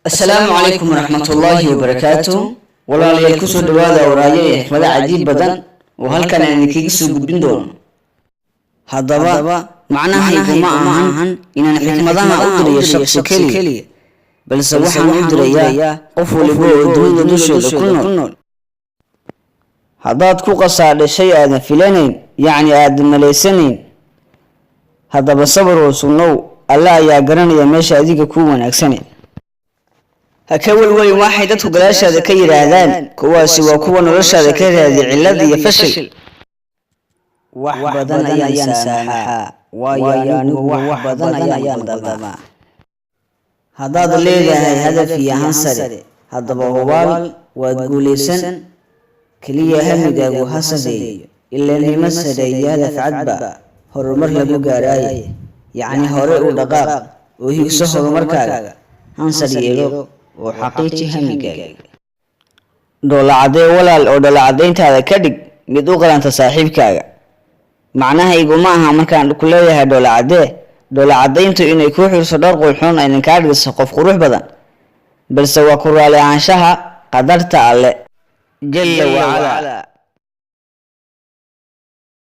Asalaamu calaykum waraxmatullaahi wabarakaatu. Walaalayaal, kusoo dhawaada waraayo ee xikmado cajiib badan oo halkan aan idinkaga soo gudbin doono. Haddaba, macnahaygu ma ahan inaan xikmadaha u dirayo shaqsi keliya, balse waxaan u dirayaa qof waliba oo dunida dusheeda ku nool. Haddaad ku qasaadhay shay aadan filanayn, yacni aadan malaysanayn, haddaba sabar oo sugnow. Alle ayaa garanaya meesha adiga kuu wanaagsane. Ha ka welwelin waxay dadku gadaashaada ka yidhaahdaan. Kuwaasi waa kuwa noloshaada ka raadiya cillad iyo fashil. Wax badan ayaan saamaxaa, waayo anigu wax badan ayaan qaldamaa. Haddaad leedahay hadaf iyo han sare, haddaba hubaal waad guulaysan. Keliya hamigaagu ha sareeyo, ilaan himo sare iyo hadaf cadba horumar lagu gaaraaye. Yacni hore u dhaqaaq oo higso horumarkaaga, hansar yeelo oo xaqiiji hamigaaga. Dhoolacadee walaal, oo dhoolacadayntaada ka dhig mid u qalanta saaxiibkaaga. Macnahaygu ma aha markaan ku leeyahay dhoolacadee, dhoolacadayntu inay kuu xirso dhar qurxoon aynan kaa dhigiso qof qurux badan, balse waa ku raali ahaanshaha qadarta Alle jalla wacalaa.